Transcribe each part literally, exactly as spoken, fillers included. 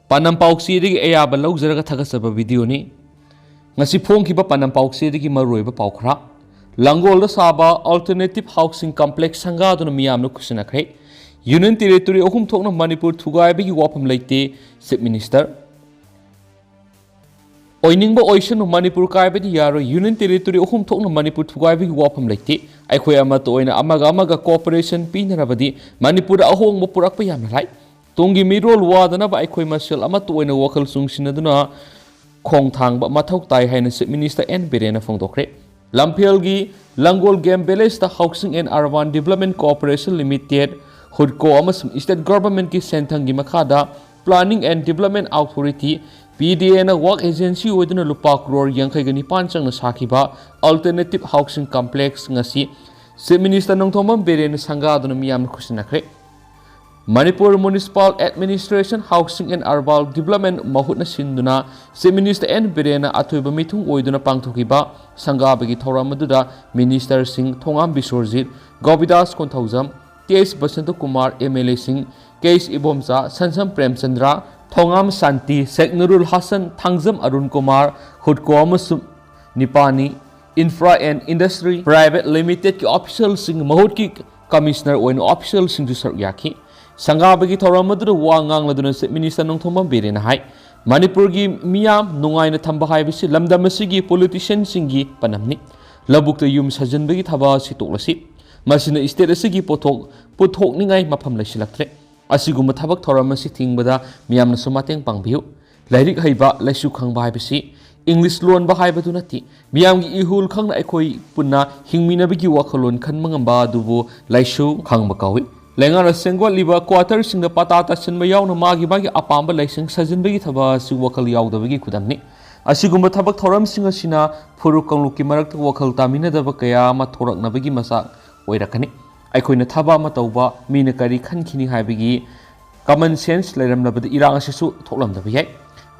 ꯄꯥꯟꯗꯝ ꯄꯥꯎꯆꯦꯗꯒꯤ ꯑꯌꯥꯕ ꯂꯧꯖꯔꯒ ꯊꯥꯒꯠꯆꯕ ꯚꯤꯗꯤꯑꯣꯅꯤ꯫ ꯉꯁꯤ ꯐꯣꯡꯈꯤꯕ ꯄꯥꯟꯗꯝ ꯄꯥꯎꯆꯦꯗꯒꯤ ꯃꯔꯨꯑꯣꯏꯕ ꯄꯥꯎ ꯈꯔ꯫ ꯂꯥꯡꯒꯣꯜꯗ ꯁꯥꯕ Alternative Housing Complex ꯁꯪꯒꯥꯗꯨꯅ ꯃꯤꯌꯥꯝꯅ ꯈꯨꯠꯁꯤꯟꯅꯈ꯭ꯔꯦ꯫ Union Territory ꯑꯍꯨꯝ ꯊꯣꯛꯅ ꯃꯅꯤꯄꯨꯔ ꯊꯨꯒꯥꯏꯕꯒꯤ ꯋꯥꯐꯝ ꯂꯩꯇꯦ, Chief Minister꯫ ꯑꯣꯏꯅꯤꯡꯕ ꯑꯣꯏꯁꯅꯨ, ꯃꯅꯤꯄꯨꯔ ꯀꯥꯏꯕꯗꯤ ꯌꯥꯔꯣꯏ꯫ Union Territory ꯑꯍꯨꯝ ꯊꯣꯛꯅ ꯃꯅꯤꯄꯨꯔ ꯊꯨꯒꯥꯏꯕꯒꯤ ꯋꯥꯐꯝ ꯂꯩꯇꯦ꯫ ꯑꯩꯈꯣꯏ ꯑꯃꯠꯇ ꯑꯣꯏꯅ ꯑꯃꯒ ꯑꯃꯒ cooperation ꯄꯤꯅꯔꯕꯗꯤ ꯃꯅꯤꯄꯨꯔꯗ ꯑꯍꯣꯡꯕ ꯄꯨꯔꯛꯄ ꯌꯥꯝꯅ ꯂꯥꯏ꯫ ꯇꯨꯡꯒꯤ ꯃꯤꯔꯣꯜ ꯋꯥꯗꯅꯕ ꯑꯩꯈꯣꯏ ꯃꯁꯦꯜ ꯑꯃꯠꯇ ꯑꯣꯏꯅ ꯋꯥꯈꯜ ꯆꯨꯡꯁꯤꯟꯅꯗꯨꯅ ꯈꯣꯡꯊꯥꯡꯕ ꯃꯊꯧ ꯇꯥꯏ ꯍꯥꯏꯅ Chief Minister ꯑꯦꯟ ꯕꯤꯔꯦꯟꯅ ꯐꯣꯡꯗꯣꯛꯈ꯭ꯔꯦ꯫ ꯂꯝꯐꯦꯜꯒꯤ ꯂꯥꯡꯒꯣꯜ Game Villageꯇ Housing and Urban Development Corporation Limited, HUDCO, ꯑꯃꯁꯨꯡ State Governmentꯀꯤ ꯁꯦꯟꯊꯪꯒꯤ ꯃꯈꯥꯗ Planning and Development Authority, PDAꯅ work agency ꯑꯣꯏꯗꯨꯅ ꯂꯨꯄꯥ ꯀ꯭ꯔꯣꯔ ꯌꯥꯡꯈꯩꯒ ꯅꯤꯄꯥꯟ ꯆꯪꯅ ꯁꯥꯈꯤꯕ Alternative Housing Complex ꯉꯁꯤ Chief Minister ꯅꯣꯡꯊꯣꯝꯕꯝ ꯕꯤꯔꯦꯟꯅ ꯁꯪꯒꯥꯗꯨꯅ ꯃꯤꯌꯥꯝꯅ ꯈꯨꯠꯁꯤꯟꯅꯈ꯭ꯔꯦ꯫ Manipur Municipal Administration Housing and Urban Development ꯃꯍꯨꯠꯅ ꯁꯤꯟꯗꯨꯅ Chief Minister ꯑꯦꯟ ꯕꯤꯔꯦꯟꯅ ꯑꯊꯣꯏꯕ ꯃꯤꯊꯨꯡ ꯑꯣꯏꯗꯨꯅ ꯄꯥꯡꯊꯣꯛꯈꯤꯕ ꯁꯪꯒꯥꯕꯒꯤ ꯊꯧꯔꯝ ꯑꯗꯨꯗ Ministerꯁꯤꯡ ꯊꯣꯉꯥꯝ ꯕꯤꯁ꯭ꯋꯔꯖꯤꯠ, ꯒꯣꯕꯤꯗꯥꯁ ꯀꯣꯟꯊꯧꯖꯝ, ꯇꯤ ꯑꯩꯆ ꯕꯁꯟꯇ ꯀꯨꯃꯥꯔ, MLAꯁꯤꯡ ꯀꯦ ꯑꯩꯆ ꯏꯕꯣꯝꯆꯥ, ꯁꯟꯁꯝ ꯄ꯭ꯔꯦꯝꯆꯟꯗ꯭ꯔ, ꯊꯣꯉꯥꯝ ꯁꯥꯟꯇꯤ, ꯁꯦꯛ ꯅꯨꯔꯨꯜ ꯍꯥꯁꯟ, ꯊꯥꯡꯖꯝ ꯑꯔꯨꯟ ꯀꯨꯃꯥꯔ, HUDCO ꯑꯃꯁꯨꯡ ꯅꯤꯄꯥꯅꯤ Infra and Industry Private Limitedꯀꯤ officialꯁꯤꯡ, ꯃꯍꯨꯠꯀꯤ Commissioner ꯑꯣꯏꯅ officialꯁꯤꯡꯁꯨ ꯁꯔꯨꯛ ꯌꯥꯈꯤ꯫ ꯁꯪꯒꯥꯕꯒꯤ ꯊꯧꯔꯝ ꯑꯗꯨꯗ ꯋꯥ ꯉꯥꯡꯂꯗꯨꯅ Chief Minister ꯅꯣꯡꯊꯣꯝꯕꯝ ꯕꯤꯔꯦꯟꯅ ꯍꯥꯏ, ꯃꯅꯤꯄꯨꯔꯒꯤ ꯃꯤꯌꯥꯝ ꯅꯨꯡꯉꯥꯏꯅ ꯊꯝꯕ ꯍꯥꯏꯕꯁꯤ ꯂꯝꯗꯝ ꯑꯁꯤꯒꯤ politicianꯁꯤꯡꯒꯤ ꯄꯥꯟꯗꯝꯅꯤ꯫ ꯂꯧꯕꯨꯛꯇ ꯌꯨꯝ ꯁꯥꯖꯤꯟꯕꯒꯤ ꯊꯕꯛ ꯑꯁꯤ ꯇꯣꯛꯂꯁꯤ꯫ ꯃꯁꯤꯅ state ꯑꯁꯤꯒꯤ ꯄꯣꯠꯊꯣꯛ ꯄꯨꯊꯣꯛꯅꯤꯡꯉꯥꯏ ꯃꯐꯝ ꯂꯩꯁꯤꯜꯂꯛꯇ꯭ꯔꯦ꯫ ꯑꯁꯤꯒꯨꯝꯕ ꯊꯕꯛ ꯊꯧꯔꯝ ꯑꯁꯤ ꯊꯤꯡꯕꯗ ꯃꯤꯌꯥꯝꯅꯁꯨ ꯃꯇꯦꯡ ꯄꯥꯡꯕꯤꯌꯨ꯫ ꯂꯥꯏꯔꯤꯛ ꯍꯩꯕ, ꯂꯥꯏꯁꯨ ꯈꯪꯕ ꯍꯥꯏꯕꯁꯤ English ꯂꯣꯟꯕ ꯍꯥꯏꯕꯗꯨ ꯅꯠꯇꯦ꯫ ꯃꯤꯌꯥꯝꯒꯤ ꯏꯍꯨꯜ ꯈꯪꯅ ꯑꯩꯈꯣꯏ ꯄꯨꯟꯅ ꯍꯤꯡꯃꯤꯟꯅꯕꯒꯤ ꯋꯥꯈꯜꯂꯣꯟ ꯈꯟꯕ ꯉꯝꯕ ꯑꯗꯨꯕꯨ ꯂꯥꯏꯁꯨ ꯈꯪꯕ ꯀꯧꯏ꯫ ꯂꯩꯉꯥꯛꯅ ꯁꯦꯝꯒꯠꯂꯤꯕ quarterꯁꯤꯡꯗ ꯄꯇꯥ ꯇꯥꯁꯤꯟꯕ ꯌꯥꯎꯅ ꯃꯥꯒꯤ ꯃꯥꯒꯤ ꯑꯄꯥꯝꯕ ꯂꯥꯏꯁꯪ ꯁꯥꯖꯤꯟꯕꯒꯤ ꯊꯕꯛ ꯑꯁꯤ ꯋꯥꯈꯜ ꯌꯥꯎꯗꯕꯒꯤ ꯈꯨꯗꯝꯅꯤ꯫ ꯑꯁꯤꯒꯨꯝꯕ ꯊꯕꯛ ꯊꯧꯔꯝꯁꯤꯡ ꯑꯁꯤꯅ ꯐꯨꯔꯨꯞ ꯀꯥꯡꯂꯨꯞꯀꯤ ꯃꯔꯛꯇ ꯋꯥꯈꯜ ꯇꯥꯃꯤꯟꯅꯗꯕ ꯀꯌꯥ ꯑꯃ ꯊꯣꯔꯛꯅꯕꯒꯤ ꯃꯆꯥꯛ ꯑꯣꯏꯔꯛꯀꯅꯤ꯫ ꯑꯩꯈꯣꯏꯅ ꯊꯕꯛ ꯑꯃ ꯇꯧꯕ ꯃꯤꯅ ꯀꯔꯤ ꯈꯟꯈꯤꯅꯤ ꯍꯥꯏꯕꯒꯤ common sense ꯂꯩꯔꯝꯂꯕꯗꯤ ꯏꯔꯥꯡ ꯑꯁꯤꯁꯨ ꯊꯣꯛꯂꯝꯗꯕ ꯌꯥꯏ꯫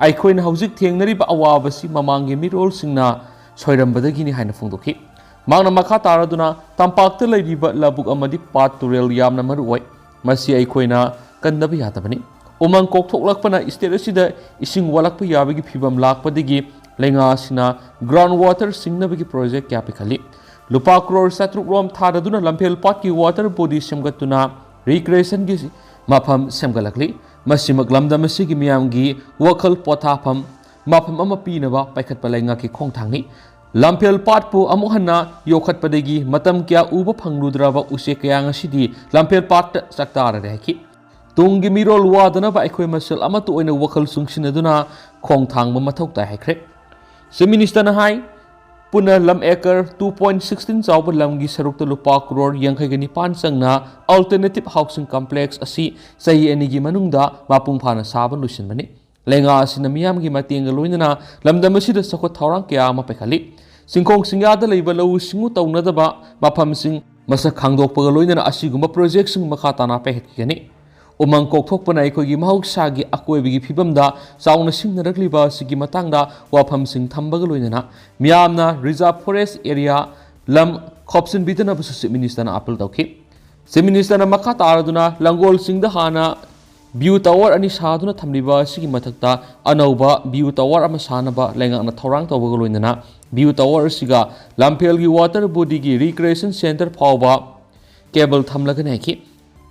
ꯑꯩꯈꯣꯏꯅ ꯍꯧꯖꯤꯛ ꯊꯦꯡꯅꯔꯤꯕ ꯑꯋꯥꯕꯁꯤ ꯃꯃꯥꯡꯒꯤ ꯃꯤꯔꯣꯜꯁꯤꯡꯅ ꯁꯣꯏꯔꯝꯕꯗꯒꯤꯅꯤ ꯍꯥꯏꯅ ꯐꯣꯡꯗꯣꯛꯈꯤ꯫ ꯃꯍꯥꯛꯅ ꯃꯈꯥ ꯇꯥꯔꯗꯨꯅ, ꯇꯝꯄꯥꯛꯇ ꯂꯩꯔꯤꯕ ꯂꯧꯕꯨꯛ ꯑꯃꯗꯤ ꯄꯥꯠ ꯇꯨꯔꯦꯜ ꯌꯥꯝꯅ ꯃꯔꯨ ꯑꯣꯏ꯫ ꯃꯁꯤ ꯑꯩꯈꯣꯏꯅ ꯀꯟꯗꯕ ꯌꯥꯗꯕꯅꯤ꯫ ꯎꯃꯪ ꯀꯣꯛꯊꯣꯛꯂꯛꯄꯅ state ꯑꯁꯤꯗ ꯏꯁꯤꯡ ꯋꯥꯠꯂꯛꯄ ꯌꯥꯕꯒꯤ ꯐꯤꯕꯝ ꯂꯥꯛꯄꯗꯒꯤ ꯂꯩꯉꯥꯛ ꯑꯁꯤꯅ ground water ꯁꯤꯡꯅꯕꯒꯤ project ꯀꯌꯥ ꯄꯤꯈꯠꯂꯤ꯫ ꯂꯨꯄꯥ ꯀ꯭ꯔꯣꯔ ꯆꯥꯇ꯭ꯔꯨꯛ ꯔꯣꯝ ꯊꯥꯗꯗꯨꯅ ꯂꯝꯐꯦꯜ ꯄꯥꯠꯀꯤ water body ꯁꯦꯝꯒꯠꯇꯨꯅ recreationꯒꯤ ꯃꯐꯝ ꯁꯦꯝꯒꯠꯂꯛꯂꯤ꯫ ꯃꯁꯤꯃꯛ ꯂꯝꯗꯝ ꯑꯁꯤꯒꯤ ꯃꯤꯌꯥꯝꯒꯤ ꯋꯥꯈꯜ ꯄꯣꯊꯥꯐꯝ ꯃꯐꯝ ꯑꯃ ꯄꯤꯅꯕ ꯄꯥꯏꯈꯠꯄ ꯂꯩꯉꯥꯛꯀꯤ ꯈꯣꯡꯊꯥꯡꯅꯤ꯫ ꯂꯝꯐꯦꯜ ꯄꯥꯠꯄꯨ ꯑꯃꯨꯛ ꯍꯟꯅ ꯌꯣꯛꯈꯠꯄꯗꯒꯤ ꯃꯇꯝ ꯀꯌꯥ ꯎꯕ ꯐꯪꯂꯨꯗ꯭ꯔꯕ ꯎꯆꯦꯛ ꯀꯌꯥ ꯉꯁꯤꯗꯤ ꯂꯝꯐꯦꯜ ꯄꯥꯠꯇ ꯆꯥꯛꯇꯥꯔꯔꯦ ꯍꯥꯏꯈꯤ꯫ ꯇꯨꯡꯒꯤ ꯃꯤꯔꯣꯜ ꯋꯥꯗꯅꯕ ꯑꯩꯈꯣꯏ ꯃꯁꯦꯜ ꯑꯃꯠꯇ ꯑꯣꯏꯅ ꯋꯥꯈꯜ ꯆꯨꯡꯁꯤꯟꯅꯗꯨꯅ ꯈꯣꯡꯊꯥꯡꯕ ꯃꯊꯧ ꯇꯥꯏ ꯍꯥꯏꯈ꯭ꯔꯦ꯫ Chief Ministerꯅ ꯍꯥꯏ, ꯄꯨꯟꯅ ꯂꯝ acre two point sixteen ꯆꯥꯎꯕ ꯂꯝꯒꯤ ꯁꯔꯨꯛꯇ ꯂꯨꯄꯥ ꯀ꯭ꯔꯣꯔ ꯌꯥꯡꯈꯩꯒ ꯅꯤꯄꯥꯟ ꯆꯪꯅ alternative housing complex ꯑꯁꯤ ꯆꯍꯤ ꯑꯅꯤꯒꯤ ꯃꯅꯨꯡꯗ ꯃꯄꯨꯡ ꯐꯥꯅ ꯁꯥꯕ ꯂꯣꯏꯁꯤꯟꯕꯅꯤ꯫ ꯂꯩꯉꯥꯛ ꯑꯁꯤꯅ ꯃꯤꯌꯥꯝꯒꯤ ꯃꯇꯦꯡꯒ ꯂꯣꯏꯅꯅ ꯂꯝꯗꯝ ꯑꯁꯤꯗ ꯆꯥꯎꯈꯠ ꯊꯧꯔꯥꯡ ꯀꯌꯥ ꯑꯃ ꯄꯥꯏꯈꯠꯂꯤ꯫ ꯆꯤꯡꯈꯣꯡ ꯆꯤꯡꯌꯥꯗ ꯂꯩꯕ ꯂꯧꯎ ꯁꯤꯡꯎ ꯇꯧꯅꯗꯕ ꯃꯐꯝꯁꯤꯡ ꯃꯁꯛ ꯈꯪꯗꯣꯛꯄꯒ ꯂꯣꯏꯅꯅ ꯑꯁꯤꯒꯨꯝꯕ projectꯁꯤꯡ ꯃꯈꯥ ꯇꯥꯅ ꯄꯥꯏꯈꯠꯈꯤꯒꯅꯤ꯫ ꯎꯃꯪ ꯀꯣꯛꯊꯣꯛꯄꯅ ꯑꯩꯈꯣꯏꯒꯤ ꯃꯍꯧꯁꯥꯒꯤ ꯑꯀꯣꯏꯕꯒꯤ ꯐꯤꯕꯝꯗ ꯆꯥꯎꯅ ꯁꯤꯡꯅꯔꯛꯂꯤꯕ ꯑꯁꯤꯒꯤ ꯃꯇꯥꯡꯗ ꯋꯥꯐꯝꯁꯤꯡ ꯊꯝꯕꯒ ꯂꯣꯏꯅꯅ ꯃꯤꯌꯥꯝꯅ reserve forest area ꯂꯝ ꯈꯣꯞꯆꯤꯟꯕꯤꯗꯅꯕꯁꯨ Chief Ministerꯅ appeal ꯇꯧꯈꯤ꯫ Chief Ministerꯅ ꯃꯈꯥ ꯇꯥꯔꯗꯨꯅ ꯂꯪꯒꯣꯜ ꯆꯤꯡꯗ ꯍꯥꯟꯅ view tower ꯑꯅꯤ ꯁꯥꯗꯨꯅ ꯊꯝꯂꯤꯕ ꯑꯁꯤꯒꯤ ꯃꯊꯛꯇ ꯑꯅꯧꯕ view tower ꯑꯃ ꯁꯥꯅꯕ ꯂꯩꯉꯥꯛꯅ ꯊꯧꯔꯥꯡ ꯇꯧꯕꯒ ꯂꯣꯏꯅꯅ view tower ꯑꯁꯤꯒ ꯂꯝꯐꯦꯜꯒꯤ water bodyꯒꯤ recreation centre ꯐꯥꯎꯕ cable ꯊꯝꯂꯒꯅꯤ ꯍꯥꯏꯈꯤ꯫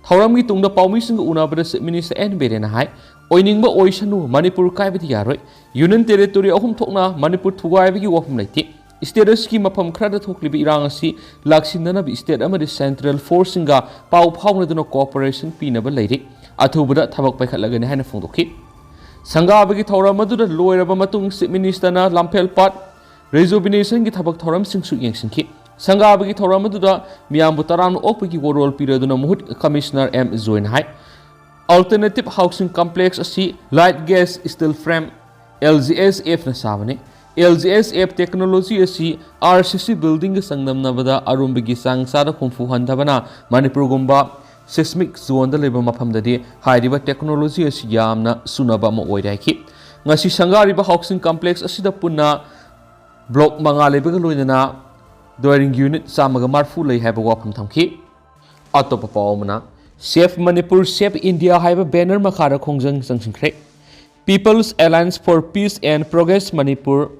ꯊꯧꯔꯝꯒꯤ ꯇꯨꯡꯗ ꯄꯥꯎꯃꯤꯁꯤꯡꯒ ꯎꯅꯕꯗ Chief Minister ꯑꯦꯟ ꯕꯤꯔꯦꯟꯅ ꯍꯥꯏ, ꯑꯣꯏꯅꯤꯡꯕ ꯑꯣꯏꯁꯅꯨ, ꯃꯅꯤꯄꯨꯔ ꯀꯥꯏꯕꯗꯤ ꯌꯥꯔꯣꯏ꯫ Union territory ꯑꯍꯨꯝ ꯊꯣꯛꯅ ꯃꯅꯤꯄꯨꯔ ꯊꯨꯒꯥꯏꯕꯒꯤ ꯋꯥꯐꯝ ꯂꯩꯇꯦ꯫ State ꯑꯁꯤꯒꯤ ꯃꯐꯝ ꯈꯔꯗ ꯊꯣꯛꯂꯤꯕ ꯏꯔꯥꯡ ꯑꯁꯤ ꯂꯥꯛꯁꯤꯟꯅꯅꯕ state ꯑꯃꯗꯤ central forceꯁꯤꯡꯒ ꯄꯥꯎ ꯐꯥꯎꯅꯗꯨꯅ cooperation ꯄꯤꯅꯕ ꯂꯩꯔꯤ꯫ ꯑꯊꯨꯕꯗ ꯊꯕꯛ ꯄꯥꯏꯈꯠꯂꯒꯅꯤ ꯍꯥꯏꯅ ꯐꯣꯡꯗꯣꯛꯈꯤ꯫ ꯁꯪꯒꯥꯕꯒꯤ ꯊꯧꯔꯝ ꯑꯗꯨꯗ ꯂꯣꯏꯔꯕ ꯃꯇꯨꯡ Chief Ministerꯅ ꯂꯝꯐꯦꯜ ꯄꯥꯠ rejuvenationꯒꯤ ꯊꯕꯛ ꯊꯧꯔꯝꯁꯤꯡꯁꯨ ꯌꯦꯡꯁꯤꯟꯈꯤ꯫ ꯁꯪꯒꯥꯕꯒꯤ ꯊꯧꯔꯝ ꯑꯗꯨꯗ ꯃꯤꯌꯥꯝꯕꯨ ꯇꯔꯥꯝꯅ ꯑꯣꯛꯄꯒꯤ ꯋꯥꯔꯣꯜ ꯄꯤꯔꯗꯨꯅ ꯃꯍꯨꯠ Commissioner ꯑꯦꯝ ꯖꯣꯏꯅ ꯍꯥꯏ, Alternative housing complex ꯑꯁꯤ light gauge steel frame, LGSFꯅ ꯁꯥꯕꯅꯤ꯫ LGSF technology ꯑꯁꯤ RCC buildingꯒ ꯆꯥꯡꯗꯝꯅꯕꯗ ꯑꯔꯨꯝꯕꯒꯤ ꯆꯥꯡ ꯆꯥꯗ ꯍꯨꯝꯐꯨ ꯍꯟꯊꯕꯅ ꯃꯅꯤꯄꯨꯔꯒꯨꯝꯕ seismic zoneꯗ ꯂꯩꯕ ꯃꯐꯝꯗꯗꯤ ꯍꯥꯏꯔꯤꯕ technology ꯑꯁꯤ ꯌꯥꯝꯅ ꯆꯨꯅꯕ ꯑꯃ ꯑꯣꯏꯔꯦ ꯍꯥꯏꯈꯤ꯫ ꯉꯁꯤ ꯁꯪꯒꯥꯔꯤꯕ housing complex ꯑꯁꯤꯗ ꯄꯨꯟꯅ block ꯃꯉꯥ ꯂꯩꯕꯒ ꯂꯣꯏꯅꯅ dwelling unit ꯆꯥꯝꯃꯒ ꯃꯔꯤꯐꯨ ꯂꯩ ꯍꯥꯏꯕ ꯋꯥꯐꯝ ꯊꯝꯈꯤ꯫ ꯑꯇꯣꯞꯄ ꯄꯥꯎ ꯑꯃꯅ, Save Manipur, Save India ꯍꯥꯏꯕ banner ꯃꯈꯥꯗ ꯈꯣꯡꯖꯪ ꯆꯪꯁꯤꯟꯈ꯭ꯔꯦ꯫ People's Alliance for Peace and Progress Manipur,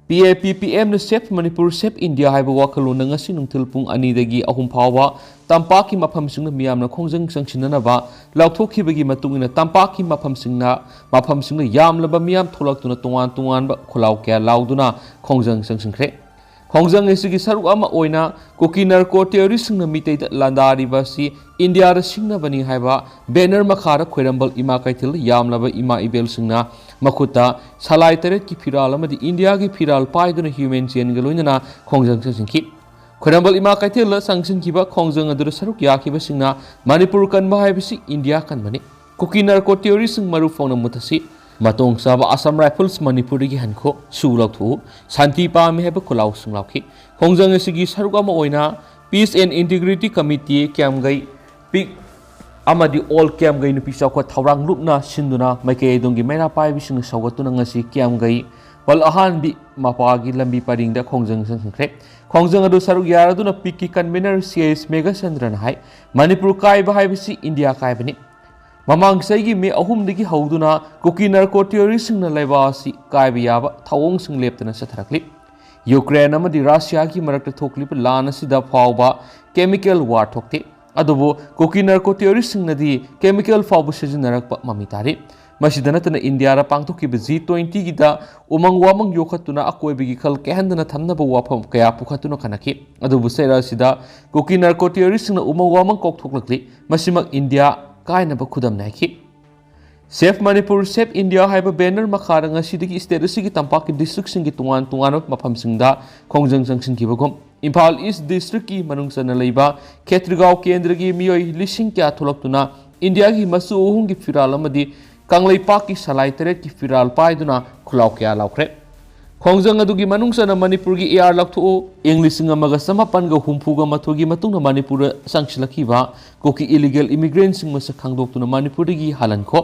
P A P P M ꯅ Save Manipur, Save India ꯍꯥꯏꯕ ꯋꯥꯈꯜꯂꯣꯟꯅ ꯉꯁꯤ ꯅꯨꯡꯊꯤꯜ ꯄꯨꯡ ꯑꯅꯤꯗꯒꯤ ꯑꯍꯨꯝ ꯐꯥꯎꯕ ꯇꯝꯄꯥꯛꯀꯤ ꯃꯐꯝꯁꯤꯡꯗ ꯃꯤꯌꯥꯝꯅ ꯈꯣꯡꯖꯪ ꯆꯪꯁꯤꯟꯅꯅꯕ ꯂꯥꯎꯊꯣꯛꯈꯤꯕꯒꯤ ꯃꯇꯨꯡ ꯏꯟꯅ ꯇꯝꯄꯥꯛꯀꯤ ꯃꯐꯝꯁꯤꯡꯅ, ꯃꯐꯝꯁꯤꯡꯗ ꯌꯥꯝꯂꯕ ꯃꯤꯌꯥꯝ ꯊꯣꯛꯂꯛꯇꯨꯅ ꯇꯣꯉꯥꯟ ꯇꯣꯉꯥꯟꯕ ꯈꯣꯜꯂꯥꯎ ꯀꯌꯥ ꯂꯥꯎꯗꯨꯅ ꯈꯣꯡꯖꯪ ꯆꯪꯁꯤꯟꯈ꯭ꯔꯦ꯫ ꯈꯣꯡꯖꯪ ꯑꯁꯤꯒꯤ ꯁꯔꯨꯛ ꯑꯃ ꯑꯣꯏꯅ ꯀꯨꯀꯤ narco terroristꯁꯤꯡꯅ ꯃꯤꯇꯩꯗ ꯂꯥꯟꯗꯥꯔꯤꯕ ꯑꯁꯤ ꯏꯟꯗꯤꯌꯥꯗ ꯁꯤꯡꯅꯕꯅꯤ ꯍꯥꯏꯕ banner ꯃꯈꯥꯗ ꯈ꯭ꯋꯥꯏꯔꯝꯕꯜ ꯏꯃꯥ ꯀꯩꯊꯦꯜꯗ ꯌꯥꯝꯂꯕ ꯏꯃꯥ ꯏꯕꯦꯜꯁꯤꯡꯅ ꯃꯈꯨꯠꯇ ꯁꯂꯥꯏ ꯇꯔꯦꯠꯀꯤ ꯐꯤꯔꯥꯜ ꯑꯃꯗꯤ ꯏꯟꯗꯤꯌꯥꯒꯤ ꯐꯤꯔꯥꯜ ꯄꯥꯏꯗꯨꯅ human chainꯒ ꯂꯣꯏꯅꯅ ꯈꯣꯡꯖꯪ ꯆꯪꯁꯤꯟꯈꯤ꯫ ꯈ꯭ꯋꯥꯏꯔꯝꯕꯜ ꯏꯃꯥ ꯀꯩꯊꯦꯜꯗ ꯆꯪꯁꯤꯟꯈꯤꯕ ꯈꯣꯡꯖꯪ ꯑꯗꯨꯗ ꯁꯔꯨꯛ ꯌꯥꯈꯤꯕꯁꯤꯡꯅ "ꯃꯅꯤꯄꯨꯔ ꯀꯟꯕ ꯍꯥꯏꯕꯁꯤ ꯏꯟꯗꯤꯌꯥ ꯀꯟꯕꯅꯤ꯫ ꯀꯨꯀꯤ narco terroristꯁꯤꯡ ꯃꯔꯨ ꯐꯥꯎꯅ ꯃꯨꯠꯊꯁꯤ꯫ ꯃꯇꯣꯡ ꯆꯥꯕ Assam Rifles ꯃꯅꯤꯄꯨꯔꯗꯒꯤ ꯍꯟꯈꯣ꯫ ꯁꯨ ꯂꯧꯊꯣꯛꯎ꯫ ꯁꯥꯟꯇꯤ ꯄꯥꯝꯃꯤ" ꯍꯥꯏꯕ ꯈꯣꯜꯂꯥꯎꯁꯤꯡ ꯂꯥꯎꯈꯤ꯫ ꯈꯣꯡꯖꯪ ꯑꯁꯤꯒꯤ ꯁꯔꯨꯛ ꯑꯃ ꯑꯣꯏꯅ Peace and Integrity Committee ꯀ꯭ꯌꯥꯝꯒꯩ ꯄꯤꯛ ꯑꯃꯗꯤ All ꯀ꯭ꯌꯥꯝꯒꯩ ꯅꯨꯄꯤ ꯆꯥꯎꯈꯠ ꯊꯧꯔꯥꯡ ꯂꯨꯞꯅ ꯁꯤꯟꯗꯨꯅ ꯃꯥꯏꯀꯩ ꯑꯗꯣꯝꯒꯤ ꯃꯩꯔꯥ ꯄꯥꯏꯕꯤꯁꯤꯡꯅ ꯁꯧꯒꯠꯇꯨꯅ ꯉꯁꯤ ꯀ꯭ꯌꯥꯝꯒꯩ ꯄꯜ ꯑꯍꯥꯟꯕꯤ ꯃꯄꯥꯒꯤ ꯂꯝꯕꯤ ꯄꯔꯤꯡꯗ ꯈꯣꯡꯖꯪ ꯆꯪꯁꯤꯟꯈ꯭ꯔꯦ꯫ ꯈꯣꯡꯖꯪ ꯑꯗꯨ ꯁꯔꯨꯛ ꯌꯥꯔꯗꯨꯅ ꯄꯤꯛꯀꯤ convener ꯁꯤ ꯑꯦꯁ ꯃꯦꯘꯆꯟꯗ꯭ꯔꯅ ꯍꯥꯏ, "ꯃꯅꯤꯄꯨꯔ ꯀꯥꯏꯕ ꯍꯥꯏꯕꯁꯤ ꯏꯟꯗꯤꯌꯥ ꯀꯥꯏꯕꯅꯤ"꯫ ꯃꯃꯥꯡ ꯆꯍꯤꯒꯤ ꯃꯦ ꯑꯍꯨꯝꯗꯒꯤ ꯍꯧꯗꯨꯅ ꯀꯨꯀꯤ narco terroristꯁꯤꯡꯅ ꯂꯩꯕꯥꯛ ꯑꯁꯤ ꯀꯥꯏꯕ ꯌꯥꯕ ꯊꯧꯑꯣꯡꯁꯤꯡ ꯂꯦꯞꯇꯅ ꯆꯠꯊꯔꯛꯂꯤ꯫ ꯌꯨꯀ꯭ꯔꯦꯟ ꯑꯃꯗꯤ ꯔꯁꯤꯌꯥꯒꯤ ꯃꯔꯛꯇ ꯊꯣꯛꯂꯤꯕ ꯂꯥꯟ ꯑꯁꯤꯗ ꯐꯥꯎꯕ chemical war ꯊꯣꯛꯇꯦ꯫ ꯑꯗꯨꯕꯨ ꯀꯨꯀꯤ narco terroristꯁꯤꯡꯅꯗꯤ chemical ꯐꯥꯎꯕ ꯁꯤꯖꯤꯟꯅꯔꯛꯄ ꯃꯃꯤ ꯇꯥꯔꯤ꯫ ꯃꯁꯤꯗ ꯅꯠꯇꯅ ꯏꯟꯗꯤꯌꯥꯗ ꯄꯥꯡꯊꯣꯛꯈꯤꯕ G twentyꯒꯤꯗ ꯎꯃꯪ ꯋꯥꯃꯪ ꯌꯣꯛꯈꯠꯇꯨꯅ ꯑꯀꯣꯏꯕꯒꯤ ꯈꯜ ꯀꯥꯏꯍꯟꯗꯅ ꯊꯝꯅꯕ ꯋꯥꯐꯝ ꯀꯌꯥ ꯄꯨꯈꯠꯇꯨꯅ ꯈꯟꯅꯈꯤ꯫ ꯑꯗꯨꯕꯨ ꯆꯩꯔꯥꯛ ꯑꯁꯤꯗ ꯀꯨꯀꯤ narco terroristꯁꯤꯡꯅ ꯎꯃꯪ ꯋꯥꯃꯪ ꯀꯣꯛꯊꯣꯛꯂꯛꯂꯤ꯫ ꯃꯁꯤꯃꯛ ꯏꯟꯗꯤꯌꯥ ꯀꯥꯏꯅꯕ ꯈꯨꯗꯝꯅꯤ ꯍꯥꯏꯈꯤ꯫ Save Manipur, Save India ꯍꯥꯏꯕ banner ꯃꯈꯥꯗ ꯉꯁꯤꯗꯒꯤ state ꯑꯁꯤꯒꯤ ꯇꯝꯄꯥꯛꯀꯤ districtꯁꯤꯡꯒꯤ ꯇꯣꯉꯥꯟ ꯇꯣꯉꯥꯟꯕ ꯃꯐꯝꯁꯤꯡꯗ ꯈꯣꯡꯖꯪ ꯆꯪꯁꯤꯟꯈꯤꯕꯒꯨꯝ, ꯏꯝꯐꯥꯜ East districtꯀꯤ ꯃꯅꯨꯡ ꯆꯟꯅ ꯂꯩꯕ ꯈꯦꯇ꯭ꯔꯤꯒꯥꯎ ꯀꯦꯟꯗ꯭ꯔꯒꯤ ꯃꯤꯑꯣꯏ ꯂꯤꯁꯤꯡ ꯀꯌꯥ ꯊꯣꯛꯂꯛꯇꯨꯅ ꯏꯟꯗꯤꯌꯥꯒꯤ ꯃꯆꯨ ꯑꯍꯨꯝꯒꯤ ꯐꯤꯔꯥꯜ ꯑꯃꯗꯤ ꯀꯪꯂꯩꯄꯥꯛꯀꯤ ꯁꯂꯥꯏ ꯇꯔꯦꯠꯀꯤ ꯐꯤꯔꯥꯜ ꯄꯥꯏꯗꯨꯅ ꯈꯨꯜꯂꯥꯎ ꯀꯌꯥ ꯂꯥꯎꯈ꯭ꯔꯦ꯫ ꯈꯣꯡꯖꯪ ꯑꯗꯨꯒꯤ ꯃꯅꯨꯡ ꯆꯟꯅ ꯃꯅꯤꯄꯨꯔꯒꯤ AR ꯂꯧꯊꯣꯛꯎ꯫ ꯏꯪ ꯂꯤꯁꯤꯡ ꯑꯃꯒ ꯆꯃꯥꯄꯟꯒ ꯍꯨꯝꯐꯨꯒ ꯃꯥꯊꯣꯏꯒꯤ ꯃꯇꯨꯡꯗ ꯃꯅꯤꯄꯨꯔꯗ ꯆꯪꯁꯤꯜꯂꯛꯈꯤꯕ ꯀꯨꯀꯤ illegal immigrantꯁꯤꯡ ꯃꯁꯛ ꯈꯪꯗꯣꯛꯇꯨꯅ ꯃꯅꯤꯄꯨꯔꯗꯒꯤ ꯍꯜꯍꯟꯈꯣ꯫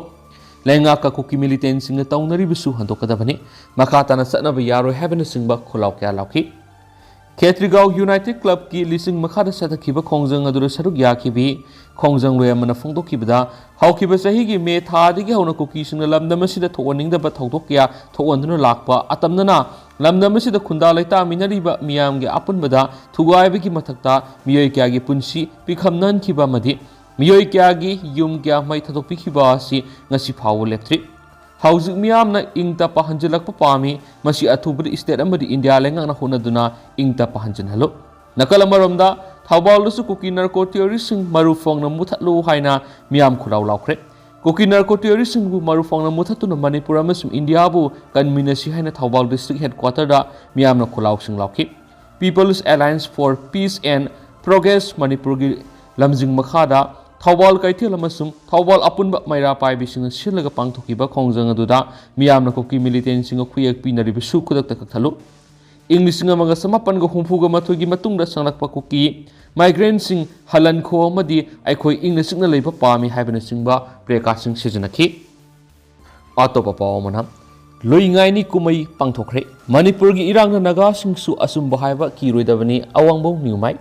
ꯂꯩꯉꯥꯛꯀ ꯀꯨꯀꯤ militantꯁꯤꯡꯒ ꯇꯧꯅꯔꯤꯕꯁꯨ ꯍꯟꯗꯣꯛꯀꯗꯕꯅꯤ꯫ ꯃꯈꯥ ꯇꯥꯅ ꯆꯠꯅꯕ ꯌꯥꯔꯣꯏ ꯍꯥꯏꯕꯅꯆꯤꯡꯕ ꯈꯨꯜꯂꯥꯎ ꯀꯌꯥ ꯂꯥꯎꯈꯤ꯫ ꯈꯦꯇ꯭ꯔꯤꯒꯥꯎ United Clubꯀꯤ ꯂꯤꯁꯤꯡ ꯃꯈꯥꯗ ꯆꯠꯊꯈꯤꯕ ꯈꯣꯡꯖꯪ ꯑꯗꯨꯗ ꯁꯔꯨꯛ ꯌꯥꯈꯤꯕꯤ ꯈꯣꯡꯖꯪꯂꯣꯏ ꯑꯃꯅ ꯐꯣꯡꯗꯣꯛꯈꯤꯕꯗ, ꯍꯧꯈꯤꯕ ꯆꯍꯤꯒꯤ ꯃꯦ ꯊꯥꯗꯒꯤ ꯍꯧꯅ ꯀꯨꯀꯤꯁꯤꯡꯅ ꯂꯝꯗꯝ ꯑꯁꯤꯗ ꯊꯣꯛꯍꯟꯅꯤꯡꯗꯕ ꯊꯧꯗꯣꯛ ꯀꯌꯥ ꯊꯣꯛꯍꯟꯗꯨꯅ ꯂꯥꯛꯄ, ꯑꯇꯝꯅꯅ ꯂꯝꯗꯝ ꯑꯁꯤꯗ ꯈꯨꯟꯗꯥ ꯂꯩꯇꯥꯃꯤꯟꯅꯔꯤꯕ ꯃꯤꯌꯥꯝꯒꯤ ꯑꯄꯨꯟꯕꯗ ꯊꯨꯒꯥꯏꯕꯒꯤ ꯃꯊꯛꯇ ꯃꯤꯑꯣꯏ ꯀꯌꯥꯒꯤ ꯄꯨꯟꯁꯤ ꯄꯤꯈꯝꯅꯍꯟꯈꯤꯕ ꯑꯃꯗꯤ ꯃꯤꯑꯣꯏ ꯀꯌꯥꯒꯤ ꯌꯨꯝ ꯀꯌꯥ ꯃꯩ ꯊꯥꯗꯣꯛꯄꯤꯈꯤꯕ ꯑꯁꯤ ꯉꯁꯤ ꯐꯥꯎꯕ ꯂꯦꯞꯇ꯭ꯔꯤ꯫ ꯍꯧꯖꯤꯛ ꯃꯤꯌꯥꯝꯅ ꯏꯪ ꯇꯞꯄ ꯍꯟꯖꯤꯜꯂꯛꯄ ꯄꯥꯝꯃꯤ꯫ ꯃꯁꯤ ꯑꯊꯨꯕꯗ state ꯑꯃꯗꯤ ꯏꯟꯗꯤꯌꯥ ꯂꯩꯉꯥꯛꯅ ꯍꯣꯠꯅꯗꯨꯅ ꯏꯪ ꯇꯞꯄ ꯍꯟꯖꯤꯜꯍꯜꯂꯨ꯫ ꯅꯥꯀꯜ ꯑꯃꯔꯣꯝꯗ, ꯊꯧꯕꯥꯜꯗꯁꯨ ꯀꯨꯀꯤ narco terroristꯁꯤꯡ ꯃꯔꯨ ꯐꯪꯅ ꯃꯨꯊꯠꯂꯨ ꯍꯥꯏꯅ ꯃꯤꯌꯥꯝ ꯈꯨꯜꯂꯥꯎ ꯂꯥꯎꯈ꯭ꯔꯦ꯫ ꯀꯨꯀꯤ narco terroristꯁꯤꯡꯕꯨ ꯃꯔꯨ ꯐꯪꯅ ꯃꯨꯊꯠꯇꯨꯅ ꯃꯅꯤꯄꯨꯔ ꯑꯃꯁꯨꯡ ꯏꯟꯗꯤꯌꯥꯕꯨ ꯀꯟꯃꯤꯟꯅꯁꯤ ꯍꯥꯏꯅ ꯊꯧꯕꯥꯜ district headquarterꯗ ꯃꯤꯌꯥꯝꯅ ꯈꯨꯜꯂꯥꯎꯁꯤꯡ ꯂꯥꯎꯈꯤ꯫ People's Alliance for Peace and Progress ꯃꯅꯤꯄꯨꯔꯒꯤ ꯂꯝꯖꯤꯡ ꯃꯈꯥꯗ ꯊꯧꯕꯥꯜ ꯀꯩꯊꯦꯜ ꯑꯃꯁꯨꯡ ꯊꯧꯕꯥꯜ ꯑꯄꯨꯟꯕ ꯃꯩꯔꯥ ꯄꯥꯏꯕꯤꯁꯤꯡꯅ ꯁꯤꯜꯂꯒ ꯄꯥꯡꯊꯣꯛꯈꯤꯕ ꯈꯣꯡꯖꯪ ꯑꯗꯨꯗ ꯃꯤꯌꯥꯝꯅ ꯀꯨꯀꯤ militantꯁꯤꯡꯒ ꯈꯨꯌꯦꯛ ꯄꯤꯅꯔꯤꯕꯁꯨ ꯈꯨꯗꯛꯇ ꯀꯛꯊꯠꯂꯨ꯫ ꯏꯪ ꯂꯤꯁꯤꯡ ꯑꯃꯒ ꯆꯃꯥꯄꯟꯒ ꯍꯨꯝꯐꯨꯒ ꯃꯥꯊꯣꯏꯒꯤ ꯃꯇꯨꯡꯗ ꯆꯪꯂꯛꯄ ꯀꯨꯀꯤ migrantꯁꯤꯡ ꯍꯜꯍꯟꯈꯣ ꯑꯃꯗꯤ ꯑꯩꯈꯣꯏ ꯏꯪꯅ ꯆꯤꯛꯅ ꯂꯩꯕ ꯄꯥꯝꯃꯤ ꯍꯥꯏꯕꯅꯆꯤꯡꯕ placardꯁꯤꯡ ꯁꯤꯖꯤꯟꯅꯈꯤ꯫ ꯑꯇꯣꯞꯄ ꯄꯥꯎ ꯑꯃꯅ, ꯂꯨꯏ ꯉꯥꯏꯅꯤ ꯀꯨꯝꯍꯩ ꯄꯥꯡꯊꯣꯛꯈ꯭ꯔꯦ꯫ ꯃꯅꯤꯄꯨꯔꯒꯤ ꯏꯔꯥꯡꯅ ꯅꯥꯒꯥꯁꯤꯡꯁꯨ ꯑꯆꯨꯝꯕ ꯍꯥꯏꯕ ꯀꯤꯔꯣꯏꯗꯕꯅꯤ, ꯑꯋꯥꯡꯕꯧ ꯅ꯭ꯌꯨꯃꯥꯏ꯫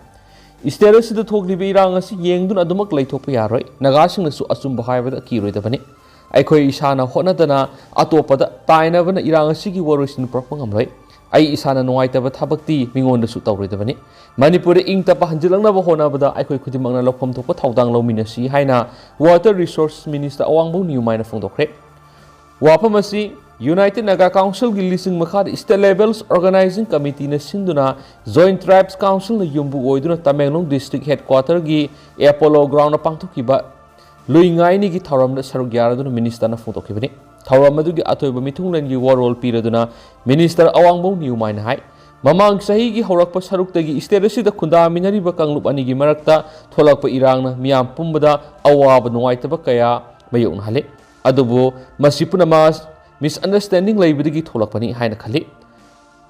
State ꯑꯁꯤꯗ ꯊꯣꯛꯂꯤꯕ ꯏꯔꯥꯡ ꯑꯁꯤ ꯌꯦꯡꯗꯨꯅ ꯑꯗꯨꯃꯛ ꯂꯩꯊꯣꯛꯄ ꯌꯥꯔꯣꯏ꯫ ꯅꯥꯒꯥꯁꯤꯡꯅꯁꯨ ꯑꯆꯨꯝꯕ ꯍꯥꯏꯕꯗ ꯀꯤꯔꯣꯏꯗꯕꯅꯤ꯫ ꯑꯩꯈꯣꯏ ꯏꯁꯥꯅ ꯍꯣꯠꯅꯗꯅ ꯑꯇꯣꯞꯄꯗ ꯇꯥꯏꯅꯕꯅ ꯏꯔꯥꯡ ꯑꯁꯤꯒꯤ ꯋꯥꯔꯣꯏꯁꯤꯟ ꯄꯨꯔꯛꯄ ꯉꯝꯂꯣꯏ꯫ ꯑꯩ ꯏꯁꯥꯅ ꯅꯨꯡꯉꯥꯏꯇꯕ ꯊꯕꯛꯇꯤ ꯃꯤꯉꯣꯟꯗꯁꯨ ꯇꯧꯔꯣꯏꯗꯕꯅꯤ꯫ ꯃꯅꯤꯄꯨꯔꯗ ꯏꯪ ꯇꯞꯄ ꯍꯟꯖꯤꯜꯂꯛꯅꯕ ꯍꯣꯠꯅꯕꯗ ꯑꯩꯈꯣꯏ ꯈꯨꯗꯤꯡꯃꯛꯅ ꯂꯧꯐꯝ ꯊꯣꯛꯄ ꯊꯧꯗꯥꯡ ꯂꯧꯃꯤꯟꯅꯁꯤ ꯍꯥꯏꯅ Water Resource Minister ꯑꯋꯥꯡꯕꯧ ꯅ꯭ꯌꯨꯃꯥꯏꯅ ꯐꯣꯡꯗꯣꯛꯈ꯭ꯔꯦ꯫ ꯋꯥꯐꯝ ꯑꯁꯤ United Naga Councilꯒꯤ ꯂꯤꯁꯤꯡ ꯃꯈꯥꯗ State Levels Organizing Committeeꯅ ꯁꯤꯟꯗꯨꯅ Joint Tribes Councilꯅ ꯌꯨꯝꯕꯨ ꯑꯣꯏꯗꯨꯅ ꯇꯃꯦꯡꯂꯣꯡ district headquarterꯒꯤ Apollo groundꯗ ꯄꯥꯡꯊꯣꯛꯈꯤꯕ ꯂꯨꯏ ꯉꯥꯏꯅꯤꯒꯤ ꯊꯧꯔꯝꯗ ꯁꯔꯨꯛ ꯌꯥꯔꯗꯨꯅ ministerꯅ ꯐꯣꯡꯗꯣꯛꯈꯤꯕꯅꯤ꯫ ꯊꯧꯔꯝ ꯑꯗꯨꯒꯤ ꯑꯊꯣꯏꯕ ꯃꯤꯊꯨꯡꯂꯦꯟꯒꯤ ꯋꯥꯔꯣꯜ ꯄꯤꯔꯗꯨꯅ minister ꯑꯋꯥꯡꯕꯧ ꯅ꯭ꯌꯨꯃꯥꯏꯅ ꯍꯥꯏ, ꯃꯃꯥꯡ ꯆꯍꯤꯒꯤ ꯍꯧꯔꯛꯄ ꯁꯔꯨꯛꯇꯒꯤ state ꯑꯁꯤꯗ ꯈꯨꯟꯗꯥꯃꯤꯟꯅꯔꯤꯕ ꯀꯥꯡꯂꯨꯞ ꯑꯅꯤꯒꯤ ꯃꯔꯛꯇ ꯊꯣꯛꯂꯛꯄ ꯏꯔꯥꯡꯅ ꯃꯤꯌꯥꯝ ꯄꯨꯝꯕꯗ ꯑꯋꯥꯕ ꯅꯨꯡꯉꯥꯏꯇꯕ ꯀꯌꯥ ꯃꯥꯌꯣꯛꯅꯍꯜꯂꯤ꯫ ꯑꯗꯨꯕꯨ ꯃꯁꯤ ꯄꯨꯝꯅꯃꯛ misunderstanding ꯂꯩꯕꯗꯒꯤ ꯊꯣꯛꯂꯛꯄꯅꯤ ꯍꯥꯏꯅ ꯈꯜꯂꯤ꯫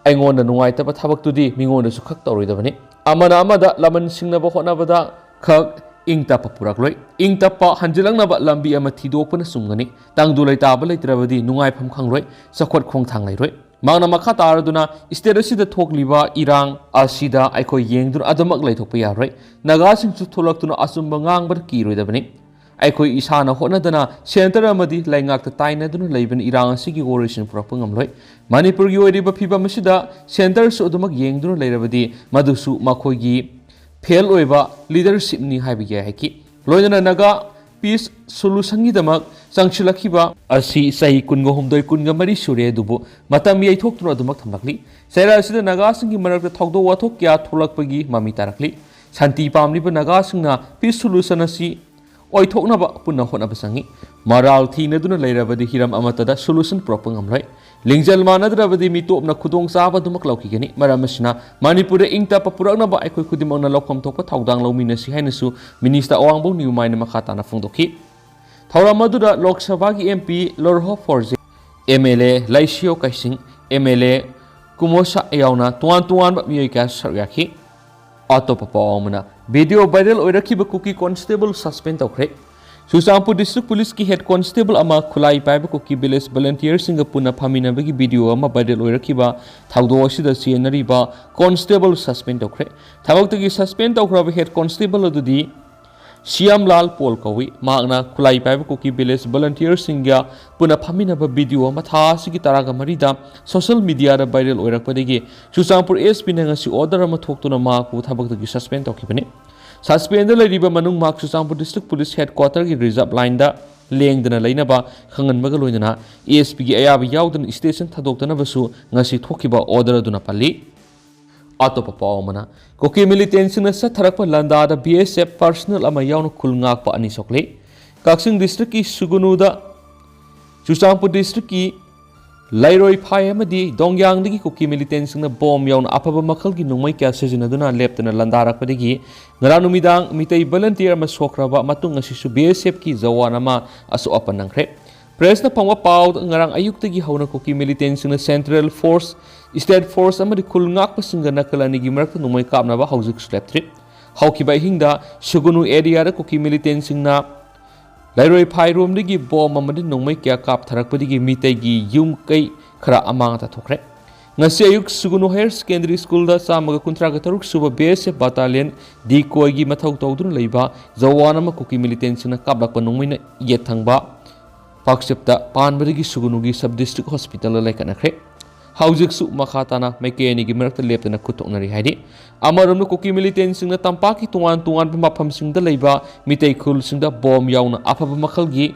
ꯑꯩꯉꯣꯟꯗ ꯅꯨꯡꯉꯥꯏꯇꯕ ꯊꯕꯛꯇꯨꯗꯤ ꯃꯤꯉꯣꯟꯗꯁꯨ ꯈꯛ ꯇꯧꯔꯣꯏꯗꯕꯅꯤ꯫ ꯑꯃꯅ ꯑꯃꯗ ꯂꯃꯟ ꯁꯤꯡꯅꯕ ꯍꯣꯠꯅꯕꯗ ꯈꯛ ꯏꯪ ꯇꯞꯄ ꯄꯨꯔꯛꯂꯣꯏ꯫ ꯏꯪ ꯇꯞꯄ ꯍꯟꯖꯤꯜꯂꯛꯅꯕ ꯂꯝꯕꯤ ꯑꯃ ꯊꯤꯗꯣꯛꯄꯅ ꯆꯨꯝꯒꯅꯤ꯫ ꯇꯪꯗꯨ ꯂꯩꯇꯥꯕ ꯂꯩꯇ꯭ꯔꯕꯗꯤ ꯅꯨꯡꯉꯥꯏꯐꯝ ꯈꯪꯂꯣꯏ, ꯆꯥꯎꯈꯠ ꯈꯣꯡꯊꯥꯡ ꯂꯩꯔꯣꯏ꯫ ꯃꯍꯥꯛꯅ ꯃꯈꯥ ꯇꯥꯔꯗꯨꯅ, "ꯁ꯭ꯇꯦꯠ ꯑꯁꯤꯗ ꯊꯣꯛꯂꯤꯕ ꯏꯔꯥꯡ ꯑꯁꯤꯗ ꯑꯩꯈꯣꯏ ꯌꯦꯡꯗꯨꯅ ꯑꯗꯨꯃꯛ ꯂꯩꯊꯣꯛꯄ ꯌꯥꯔꯣꯏ꯫ ꯅꯥꯒꯥꯁꯤꯡꯁꯨ ꯊꯣꯛꯂꯛꯇꯨꯅ ꯑꯆꯨꯝꯕ ꯉꯥꯡꯕꯗ ꯀꯤꯔꯣꯏꯗꯕꯅꯤ꯫ ꯑꯩꯈꯣꯏ ꯏꯁꯥꯅ ꯍꯣꯠꯅꯗꯅ ꯁꯦꯟꯇꯔ ꯑꯃꯗꯤ ꯂꯩꯉꯥꯛꯇ ꯇꯥꯏꯅꯗꯨꯅ ꯂꯩꯕꯅ ꯏꯔꯥꯡ ꯑꯁꯤꯒꯤ ꯋꯥꯔꯣꯏꯁꯤꯟ ꯄꯨꯔꯛꯄ ꯉꯝꯂꯣꯏ꯫ ꯃꯅꯤꯄꯨꯔꯒꯤ ꯑꯣꯏꯔꯤꯕ ꯐꯤꯕꯝ ꯑꯁꯤꯗ ꯁꯦꯟꯇꯔꯁꯨ ꯑꯗꯨꯃꯛ ꯌꯦꯡꯗꯨꯅ ꯂꯩꯔꯕꯗꯤ ꯃꯗꯨꯁꯨ ꯃꯈꯣꯏꯒꯤ ꯐꯦꯜ ꯑꯣꯏꯕ ꯂꯤꯗꯔꯁꯤꯞꯅꯤ" ꯍꯥꯏꯕ ꯌꯥꯏ ꯍꯥꯏꯈꯤ꯫ ꯂꯣꯏꯅꯅ ꯅꯥꯒꯥ ꯄꯤꯁ ꯁꯣꯂꯨꯁꯟꯒꯤꯗꯃꯛ ꯆꯪꯁꯤꯜꯂꯛꯈꯤꯕ ꯑꯁꯤ ꯆꯍꯤ ꯀꯨꯟꯒ ꯍꯨꯝꯗꯣꯏ, ꯀꯨꯟꯒ ꯃꯔꯤ ꯁꯨꯔꯦ, ꯑꯗꯨꯕꯨ ꯃꯇꯝ ꯌꯩꯊꯣꯛꯇꯨꯅ ꯑꯗꯨꯃꯛ ꯊꯝꯂꯛꯂꯤ꯫ ꯆꯩꯔꯥ ꯑꯁꯤꯗ ꯅꯥꯒꯥꯁꯤꯡꯒꯤ ꯃꯔꯛꯇ ꯊꯧꯗꯣꯛ ꯋꯥꯊꯣꯛ ꯀꯌꯥ ꯊꯣꯛꯂꯛꯄꯒꯤ ꯃꯃꯤ ꯇꯥꯔꯛꯂꯤ꯫ ꯁꯥꯟꯇꯤ ꯄꯥꯝꯂꯤꯕ ꯅꯥꯒꯥꯁꯤꯡꯅ ꯄꯤꯁ ꯁꯣꯂꯨꯁꯟ ꯑꯁꯤ ꯑꯣꯏꯊꯣꯛꯅꯕ ꯄꯨꯟꯅ ꯍꯣꯠꯅꯕ ꯆꯪꯏ꯫ ꯃꯔꯥꯜ ꯊꯤꯅꯗꯨꯅ ꯂꯩꯔꯕꯗꯤ ꯍꯤꯔꯝ ꯑꯃꯠꯇꯗ ꯁꯣꯂꯨꯁꯟ ꯄꯨꯔꯛꯄ ꯉꯝꯂꯣꯏ꯫ ꯂꯤꯡꯖꯦꯜ ꯃꯥꯟꯅꯗ꯭ꯔꯕꯗꯤ ꯃꯤꯇꯣꯞꯅ ꯈꯨꯗꯣꯡꯆꯥꯕ ꯑꯗꯨꯃꯛ ꯂꯧꯈꯤꯒꯅꯤ꯫ ꯃꯔꯝ ꯑꯁꯤꯅ, ꯃꯅꯤꯄꯨꯔꯗ ꯏꯪ ꯇꯞꯄ ꯄꯨꯔꯛꯅꯕ ꯑꯩꯈꯣꯏ ꯈꯨꯗꯤꯡꯃꯛꯅ ꯂꯧꯐꯝ ꯊꯣꯛꯄ ꯊꯧꯗꯥꯡ ꯂꯧꯃꯤꯟꯅꯁꯤ ꯍꯥꯏꯅꯁꯨ ꯃꯤꯅꯤꯁꯇꯔ ꯑꯋꯥꯡꯕꯧ ꯅ꯭ꯌꯨꯃꯥꯏꯅ ꯃꯈꯥ ꯇꯥꯅ ꯐꯣꯡꯗꯣꯛꯈꯤ꯫ ꯊꯧꯔꯝ ꯑꯗꯨꯗ ꯂꯣꯛ ꯁꯚꯥꯒꯤ M P ꯂꯣꯔꯍꯣ ꯐꯣꯔꯖꯦ, M L A ꯂꯩꯁꯤꯌꯣ ꯀꯩꯁꯤꯡ, M L A ꯀꯨꯃꯣꯁꯥ ꯌꯥꯎꯅ ꯇꯣꯉꯥꯟ ꯇꯣꯉꯥꯟꯕ ꯃꯤꯑꯣꯏ ꯀꯌꯥ ꯁꯔꯨꯛ ꯌꯥꯈꯤ꯫ ꯑꯇꯣꯞꯄ ꯄꯥꯎ ꯑꯃꯅ, ꯚꯤꯗꯤꯑꯣ ꯚꯥꯏꯔꯦꯜ ꯑꯣꯏꯔꯛꯈꯤꯕ ꯀꯨꯀꯤ ꯀꯣꯟꯁꯇꯦꯕꯜ ꯁꯁꯄꯦꯟ ꯇꯧꯈ꯭ꯔꯦ꯫ ꯆꯨꯔꯆꯥꯟꯄꯨꯔ ꯗꯤꯁꯇ꯭ꯔꯤꯛ ꯄꯨꯂꯤꯁꯀꯤ ꯍꯦꯗ ꯀꯣꯟꯁꯇꯦꯕꯜ ꯑꯃ ꯈꯨꯠꯂꯥꯏ ꯄꯥꯏꯕ ꯀꯨꯀꯤ ꯚꯤꯂꯦꯖ ꯚꯣꯂꯨꯟꯇꯤꯌꯔꯁꯤꯡꯒ ꯄꯨꯟꯅ ꯐꯝꯃꯤꯟꯅꯕꯒꯤ ꯚꯤꯗꯤꯑꯣ ꯑꯃ ꯚꯥꯏꯔꯦꯜ ꯑꯣꯏꯔꯛꯈꯤꯕ ꯊꯧꯗꯣꯛ ꯑꯁꯤꯗ ꯆꯦꯟꯅꯔꯤꯕ ꯀꯣꯟꯁꯇꯦꯕꯜ ꯁꯁꯄꯦꯟ ꯇꯧꯈ꯭ꯔꯦ꯫ ꯊꯕꯛꯇꯒꯤ ꯁꯁꯄꯦꯟ ꯇꯧꯈ꯭ꯔꯕ ꯍꯦꯗ ꯀꯣꯟꯁꯇꯦꯕꯜ ꯑꯗꯨꯗꯤ ꯁꯤꯌꯥꯝꯂꯥꯜ ꯄꯣꯜ ꯀꯧꯏ꯫ ꯃꯍꯥꯛꯅ ꯈꯨꯠꯂꯥꯏ ꯄꯥꯏꯕ ꯀꯨꯀꯤ ꯚꯤꯂꯦꯖ ꯚꯣꯂꯨꯟꯇꯤꯌꯔꯁꯤꯡꯒ ꯄꯨꯟꯅ ꯐꯝꯃꯤꯟꯅꯕ ꯚꯤꯗꯤꯑꯣ ꯑꯃ ꯊꯥ ꯑꯁꯤꯒꯤ ꯇꯔꯥꯒ ꯃꯔꯤꯗ ꯁꯣꯁꯤꯌꯦꯜ ꯃꯤꯗꯤꯌꯥꯗ ꯚꯥꯏꯔꯦꯜ ꯑꯣꯏꯔꯛꯄꯗꯒꯤ ꯆꯨꯔꯆꯥꯟꯄꯨꯔ S P ꯅ ꯉꯁꯤ ꯑꯣꯔꯗꯔ ꯑꯃ ꯊꯣꯛꯇꯨꯅ ꯃꯍꯥꯛꯄꯨ ꯊꯕꯛꯇꯒꯤ ꯁꯁꯄꯦꯟ ꯇꯧꯈꯤꯕꯅꯤ꯫ ꯁꯁꯄꯦꯟꯗ ꯂꯩꯔꯤꯕ ꯃꯅꯨꯡ ꯃꯍꯥꯛ ꯆꯨꯔꯆꯥꯟꯄꯨꯔ ꯗꯤꯁꯇ꯭ꯔꯤꯛ ꯄꯨꯂꯤꯁ ꯍꯦꯗ ꯀ꯭ꯋꯥꯇꯔꯒꯤ ꯔꯤꯖꯥꯔꯚ ꯂꯥꯏꯟꯗ ꯂꯦꯡꯗꯅ ꯂꯩꯅꯕ ꯈꯪꯍꯟꯕꯒ ꯂꯣꯏꯅꯅ S P ꯒꯤ ꯑꯌꯥꯕ ꯌꯥꯎꯗꯅ ꯁ꯭ꯇꯦꯁꯟ ꯊꯥꯗꯣꯛꯇꯅꯕꯁꯨ ꯉꯁꯤ ꯊꯣꯛꯈꯤꯕ ꯑꯣꯔꯗꯔ ꯑꯗꯨꯅ ꯄꯜꯂꯤ꯫ ꯑꯇꯣꯞꯄ ꯄꯥꯎ ꯑꯃꯅ, ꯀꯨꯀꯤ ꯃꯤꯂꯤꯇꯦꯟꯁꯤꯡꯅ ꯆꯠꯊꯔꯛꯄ ꯂꯥꯟꯗꯥꯗ B S F ꯄꯔꯁꯅꯦꯜ ꯑꯃ ꯌꯥꯎꯅ ꯈꯨꯜ ꯉꯥꯛꯄ ꯑꯅꯤ ꯁꯣꯛꯂꯦ꯫ ꯀꯛꯆꯤꯡ ꯗꯤꯁꯇ꯭ꯔꯤꯛꯀꯤ ꯁꯨꯒꯨꯅꯨꯗ ꯆꯨꯔꯆꯥꯟꯄꯨꯔ ꯗꯤꯁꯇ꯭ꯔꯤꯛꯀꯤ ꯂꯩꯔꯣꯏ ꯐꯥꯏ ꯑꯃꯗꯤ ꯗꯣꯡꯌꯥꯡꯗꯒꯤ ꯀꯨꯀꯤ ꯃꯤꯂꯤꯇꯦꯟꯁꯤꯡꯅ ꯕꯣꯝ ꯌꯥꯎꯅ ꯑꯐꯕ ꯃꯈꯜꯒꯤ ꯅꯣꯡꯃꯩ ꯀꯌꯥ ꯁꯤꯖꯤꯟꯅꯗꯨꯅ ꯂꯦꯞꯇꯅ ꯂꯥꯟꯗꯥꯔꯛꯄꯗꯒꯤ ꯉꯔꯥꯡ ꯅꯨꯃꯤꯗꯥꯡ ꯃꯤꯇꯩ ꯚꯣꯂꯨꯟꯇꯤꯌꯔ ꯑꯃ ꯁꯣꯛꯈ꯭ꯔꯕ ꯃꯇꯨꯡ ꯑꯁꯤꯁꯨ B S F ꯀꯤ ꯖꯋꯥꯟ ꯑꯃ ꯑꯁꯣꯛ ꯑꯄꯟ ꯅꯪꯈ꯭ꯔꯦ꯫ ꯄ꯭ꯔꯦꯁꯅ ꯐꯪꯕ ꯄꯥꯎꯗ ꯉꯔꯥꯡ ꯑꯌꯨꯛꯇꯒꯤ ꯍꯧꯅ ꯀꯨꯀꯤ ꯃꯤꯂꯤꯇꯦꯟꯁꯤꯡꯅ ꯁꯦꯟꯇ꯭ꯔꯦꯜ ꯐꯣꯔꯁ, ꯁ꯭ꯇꯦꯠ ꯐꯣꯔꯁ ꯑꯃꯗꯤ ꯈꯨꯜ ꯉꯥꯛꯄꯁꯤꯡꯒ ꯅꯥꯀꯜ ꯑꯅꯤꯒꯤ ꯃꯔꯛꯇ ꯅꯣꯡꯃꯩ ꯀꯥꯞꯅꯕ ꯍꯧꯖꯤꯛꯁꯨ ꯂꯦꯞꯇ꯭ꯔꯤ꯫ ꯍꯧꯈꯤꯕ ꯑꯍꯤꯡꯗ ꯁꯨꯒꯨꯅꯨ ꯑꯦꯔꯤꯌꯥꯗ ꯀꯨꯀꯤ ꯃꯤꯂꯤꯇꯦꯟꯁꯤꯡꯅ ꯂꯩꯔꯣꯏ ꯐꯥꯏꯔꯣꯝꯗꯒꯤ ꯕꯣꯝ ꯑꯃꯗꯤ ꯅꯣꯡꯃꯩ ꯀꯌꯥ ꯀꯥꯞꯊꯔꯛꯄꯗꯒꯤ ꯃꯤꯇꯩꯒꯤ ꯌꯨꯝ ꯀꯩ ꯈꯔ ꯑꯃꯥꯡ ꯑꯇꯥ ꯊꯣꯛꯈ꯭ꯔꯦ꯫ ꯉꯁꯤ ꯑꯌꯨꯛ ꯁꯨꯒꯨꯅꯨ ꯍꯥꯌꯔ ꯁꯦꯀꯦꯟꯗꯔꯤ ꯁ꯭ꯀꯨꯜꯗ ꯆꯥꯝꯃꯒ ꯀꯨꯟꯊ꯭ꯔꯥꯒ ꯇꯔꯨꯛ ꯁꯨꯕ ꯕꯤ ꯑꯦꯁ ꯑꯦꯐ ꯕꯥꯇꯥꯂꯤꯌꯟ ꯗꯤꯀꯣꯏꯒꯤ ꯃꯊꯧ ꯇꯧꯗꯨꯅ ꯂꯩꯕ ꯖꯋꯥꯟ ꯑꯃ ꯀꯨꯀꯤ ꯃꯤꯂꯤꯇꯦꯟꯁꯤꯡꯅ ꯀꯥꯞꯂꯛꯄ ꯅꯣꯡꯃꯩꯅ ꯌꯦꯠ ꯊꯪꯕ ꯄꯥꯛꯆꯦꯞꯇ ꯄꯥꯟꯕꯗꯒꯤ ꯁꯨꯒꯨꯅꯨꯒꯤ ꯁꯕ ꯗꯤꯁꯇ꯭ꯔꯤꯛ ꯍꯣꯁꯄꯤꯇꯥꯜꯗ ꯂꯩꯈꯠꯅꯈ꯭ꯔꯦ꯫ ꯍꯧꯖꯤꯛꯁꯨ ꯃꯈꯥ ꯇꯥꯅ ꯃꯥꯏꯀꯩ ꯑꯅꯤꯒꯤ ꯃꯔꯛꯇ ꯂꯦꯞꯇꯅ ꯈꯨꯠ ꯊꯣꯛꯅꯔꯤ ꯍꯥꯏꯔꯤ꯫ ꯑꯃꯔꯣꯝꯗ ꯀꯨꯀꯤ ꯃꯤꯂꯤꯇꯦꯟꯁꯤꯡꯅ ꯇꯝꯄꯥꯛꯀꯤ ꯇꯣꯉꯥꯟ ꯇꯣꯉꯥꯟꯕ ꯃꯐꯝꯁꯤꯡꯗ ꯂꯩꯕ ꯃꯤꯇꯩ ꯈꯨꯜꯁꯤꯡꯗ ꯕꯣꯝ ꯌꯥꯎꯅ ꯑꯐꯕ ꯃꯈꯜꯒꯤ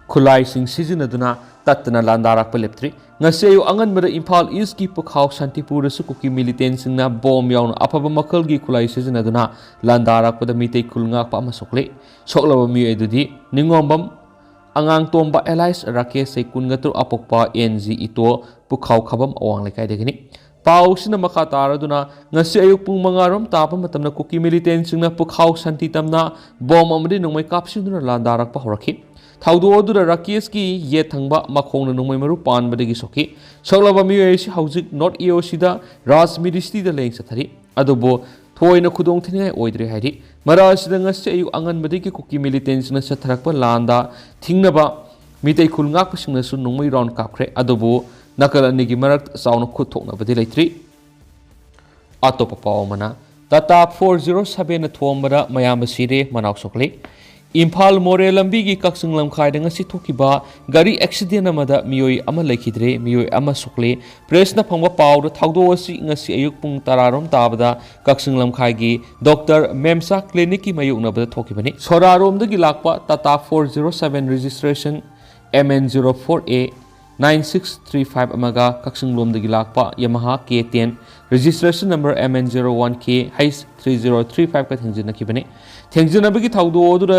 ꯈꯨꯠꯂꯥꯏꯁꯤꯡ ꯁꯤꯖꯤꯟꯅꯗꯨꯅ ꯇꯠꯇꯅ ꯂꯥꯟꯗꯥꯔꯛꯄ ꯂꯦꯞꯇ꯭ꯔꯤ꯫ ꯉꯁꯤ ꯑꯌꯨꯛ ꯑꯉꯟꯕꯗ ꯏꯝꯐꯥꯜ ꯏꯁꯀꯤ ꯄꯨꯈꯥꯎ ꯁꯥꯟꯇꯤꯄꯨꯔꯗꯁꯨ ꯀꯨꯀꯤ ꯃꯤꯂꯤꯇꯦꯟꯁꯤꯡꯅ ꯕꯣꯝ ꯌꯥꯎꯅ ꯑꯐꯕ ꯃꯈꯜꯒꯤ ꯈꯨꯠꯂꯥꯏ ꯁꯤꯖꯤꯟꯅꯗꯨꯅ ꯂꯥꯟꯗꯥꯔꯛꯄꯗ ꯃꯤꯇꯩ ꯈꯨꯜ ꯉꯥꯛꯄ ꯑꯃ ꯁꯣꯛꯂꯦ꯫ ꯁꯣꯛꯂꯕ ꯃꯤꯑꯣꯏ ꯑꯗꯨꯗꯤ ꯅꯤꯉꯣꯝꯕꯝ ꯑꯉꯥꯡꯇꯣꯝꯕ ꯑꯦꯂꯥꯏꯁ ꯔꯥꯀꯦꯁ, ꯆꯍꯤ ꯀꯨꯟꯒ ꯇꯔꯨꯛ, ꯑꯄꯣꯛꯄ ꯑꯦꯟ ꯖꯤ ꯏꯇꯣ, ꯄꯨꯈꯥꯎ ꯈꯕꯝ ꯑꯋꯥꯡ ꯂꯩꯀꯥꯏꯗꯒꯤꯅꯤ꯫ ꯄꯥꯎꯁꯤꯅ ꯃꯈꯥ ꯇꯥꯔꯗꯨꯅ, ꯉꯁꯤ ꯑꯌꯨꯛ ꯄꯨꯡ ꯃꯉꯥ ꯔꯣꯝ ꯇꯥꯕ ꯃꯇꯝꯗ ꯀꯨꯀꯤ ꯃꯤꯂꯤꯇꯦꯟꯁꯤꯡꯅ ꯄꯨꯈꯥꯎ ꯁꯥꯟꯇꯤ ꯇꯝꯅ ꯕꯣꯝ ꯑꯃꯗꯤ ꯅꯣꯡꯃꯩ ꯀꯥꯞꯁꯤꯟꯗꯨꯅ ꯂꯥꯟꯗꯥꯔꯛꯄ ꯍꯧꯔꯛꯈꯤ꯫ ꯊꯧꯗꯣꯛ ꯑꯗꯨꯗ ꯔꯥꯀꯦꯁꯀꯤ ꯌꯦꯠ ꯊꯪꯕ ꯃꯈꯣꯡꯅ ꯅꯣꯡꯃꯩ ꯃꯔꯨ ꯄꯥꯟꯕꯗꯒꯤ ꯁꯣꯛꯈꯤ꯫ ꯁꯣꯛꯂꯕ ꯃꯤꯑꯣꯏ ꯑꯁꯤ ꯍꯧꯖꯤꯛ ꯅꯣꯔꯠ ꯏ ꯑꯣ ꯁꯤꯗ ꯔꯥꯖ ꯃꯤꯗꯤꯁꯇꯤꯗ ꯂꯥꯌꯦꯡ ꯆꯠꯊꯔꯤ꯫ ꯑꯗꯨꯕꯨ ꯊꯣꯏꯅ ꯈꯨꯗꯣꯡ ꯊꯤꯅꯤꯡꯉꯥꯏ ꯑꯣꯏꯗ꯭ꯔꯦ ꯍꯥꯏꯔꯤ꯫ ꯃꯔꯛ ꯑꯁꯤꯗ ꯉꯁꯤ ꯑꯌꯨꯛ ꯑꯉꯟꯕꯗꯒꯤ ꯀꯨꯀꯤ ꯃꯤꯂꯤꯇꯦꯟꯁꯤꯡꯅ ꯆꯠꯊꯔꯛꯄ ꯂꯥꯟꯗ ꯊꯤꯡꯅꯕ ꯃꯤꯇꯩ ꯈꯨꯜ ꯉꯥꯛꯄꯁꯤꯡꯅꯁꯨ ꯅꯣꯡꯃꯩ ꯔꯥꯎꯟ ꯀꯥꯞꯈ꯭ꯔꯦ꯫ ꯑꯗꯨꯕꯨ ꯅꯥꯀꯜ ꯑꯅꯤꯒꯤ ꯃꯔꯛ ꯆꯥꯎꯅ ꯈꯨꯠ ꯊꯣꯛꯅꯕꯗꯤ ꯂꯩꯇ꯭ꯔꯤ꯫ ꯑꯇꯣꯞꯄ ꯄꯥꯎ ꯑꯃꯅ, ꯇꯥꯇꯥ ꯐꯣꯔ ꯖꯤꯔꯣ ꯁꯚꯦꯟꯅ ꯊꯣꯝꯕꯗ ꯃꯌꯥꯝꯕ ꯁꯤꯔꯦ, ꯃꯅꯥꯎ ꯁꯣꯛꯂꯦ꯫ ꯏꯝꯐꯥꯜ ꯃꯣꯔꯦ ꯂꯝꯕꯤꯒꯤ ꯀꯛꯆꯤꯡ ꯂꯝꯈꯥꯏꯗ ꯉꯁꯤ ꯊꯣꯛꯈꯤꯕ ꯒꯥꯔꯤ ꯑꯦꯛꯁꯤꯗꯦꯟ ꯑꯃꯗ ꯃꯤꯑꯣꯏ ꯑꯃ ꯂꯩꯈꯤꯗ꯭ꯔꯦ, ꯃꯤꯑꯣꯏ ꯑꯃ ꯁꯣꯛꯂꯦ꯫ ꯄ꯭ꯔꯦꯁꯅ ꯐꯪꯕ ꯄꯥꯎꯗ ꯊꯧꯗꯣꯛ ꯑꯁꯤ ꯉꯁꯤ ꯑꯌꯨꯛ ꯄꯨꯡ ꯇꯔꯥ ꯔꯣꯝ ꯇꯥꯕꯗ ꯀꯛꯆꯤꯡ ꯂꯝꯈꯥꯏꯒꯤ ꯗꯣꯛꯇꯔ ꯃꯦꯝꯁꯥ ꯀ꯭ꯂꯤꯅꯤꯛꯀꯤ ꯃꯥꯌꯣꯛꯅꯕꯗ ꯊꯣꯛꯈꯤꯕꯅꯤ꯫ ꯁꯣꯔꯥꯔꯣꯝꯗꯒꯤ ꯂꯥꯛꯄ Tata four zero seven registration M N zero four A nine six three five ꯑꯃꯒ ꯀꯛꯆꯤꯡ ꯂꯣꯝꯗꯒꯤ ꯂꯥꯛꯄ ꯌꯥꯃꯥꯍꯥ K ten registration number M N zero one K H three zero three five ꯀ ꯊꯦꯡꯖꯤꯟꯅꯈꯤꯕꯅꯤ꯫ ꯊꯦꯡꯖꯤꯟꯅꯕꯒꯤ ꯊꯧꯗꯣꯛ ꯑꯗꯨꯗ